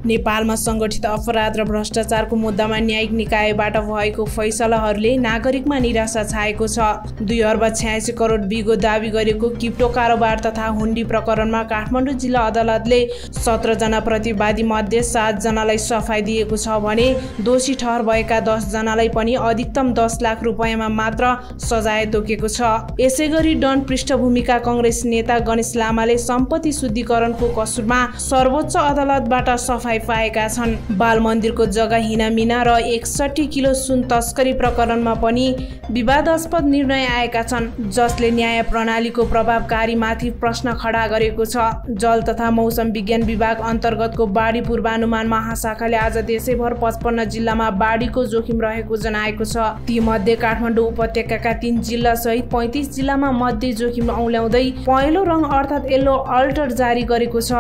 नेपालमा संगठित अपराध र भ्रष्टाचारको मुद्दामा न्यायिक निकायबाट भएको फैसलाहरूले नागरिकमा निराशा छाएको छ। 2 अर्ब 86 करोड बिगो दाबी गरेको क्रिप्टो कारोबार तथा हुन्डी प्रकरणमा काठमाडौँ जिल्ला अदालतले 17 जना प्रतिवादी मध्ये 7 जनालाई सफाई दिएको छ भने दोषी ठहर भएका 10 जनालाई पनि अधिकतम 10 लाख रुपैयाँमा मात्र सजाय तोकेको छ। यसैगरी डन पृष्ठभूमिका कांग्रेस नेता गणेश लामाले सम्पत्ति शुद्धिकरणको कसुरमा सर्वोच्च अदालतबाट सफाई पाएका छन्। बाल मन्दिरको जग्गा हिनामिना र 61 किलो सुन तस्करी प्रकरणमा पनि विवादास्पद निर्णय आएका छन्, जसले न्याय प्रणालीको प्रभावकारीमाथि प्रश्न खडा गरेको छ। जल तथा मौसम विज्ञान विभाग अन्तर्गतको बाढी पूर्वानुमान महाशाखाले आज देशैभर 55 जिल्लामा बाढीको जोखिम रहेको जनाएको छ। तीमध्ये काठमाडौँ उपत्यकाका 3 जिल्ला सहित 35 जिल्लामा मध्य जोखिम औल्याउँदै पहेँलो रङ अर्थात् येलो अलर्ट जारी गरेको छ।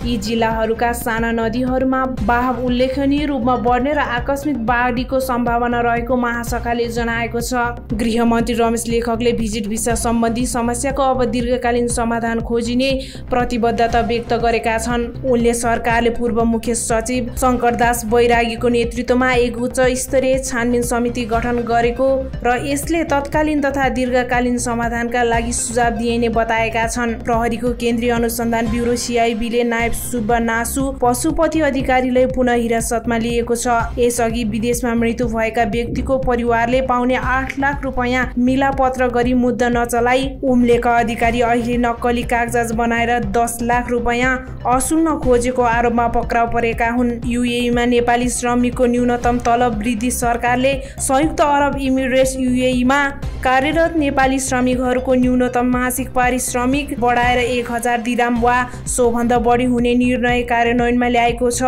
यी जिल्लाहरूका साना नदीहरूमा बहाव उल्लेखनीय रूपमा बढ्ने र आकस्मिक बाढीको सम्भावना रहेको महाशाखाले जनाएको छ। गृहमन्त्री रमेश लेखकले भिजिट भिसा सम्बन्धी समस्याको अब दीर्घकालीन समाधान खोजिने प्रतिबद्धता व्यक्त गरेका छन्। उनले सरकारले पूर्व मुख्य सचिव शंकरदास बैरागीको नेतृत्वमा एक उच्च स्तरीय छानबिन समिति गठन गरेको र यसले तत्कालीन तथा दीर्घकालीन समाधानका लागि सुझाव दिइने बताएका छन्। प्रहरीको केन्द्रीय अनुसन्धान ब्युरो CIB ले नायब सुब्बा नासु पशुपति अधिकारीलाई पुनः हिरासतमा लिएको छ। यसअघि विदेशमा मृत्यु भएका व्यक्तिको परिवारले पाउने 8 लाख रुपैयाँ मिलापत्र गरी मुद्दा नचलाई उम्लेका अधिकारी अहिले नक्कली कागजात बनाएर 10 लाख रुपैयाँ असुल्न खोजेको आरोपमा पक्राउ परेका हुन्। UAE मा नेपाली श्रमिकको न्यूनतम तलब वृद्धि सरकारले संयुक्त अरब इमिरेट्स UAE मा कार्यरत नेपाली श्रमिकहरूको न्यूनतम मासिक पारिश्रमिक बढाएर 1000 दिराम वा सोभन्दा बढी हुने निर्णय कार्यान्वयनमा ल्याएको छ।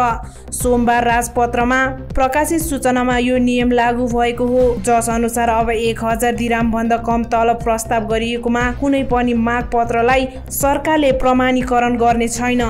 सोमबार राजपत्रमा प्रकाशित सूचनामा यो नियम लागू भएको हो, जस अनुसार अब 1000 दिराम भन्दा कम तलब प्रस्ताव गरिएकोमा कुनै पनि माग पत्रलाई सरकारले प्रमाणीकरण गर्ने छैन।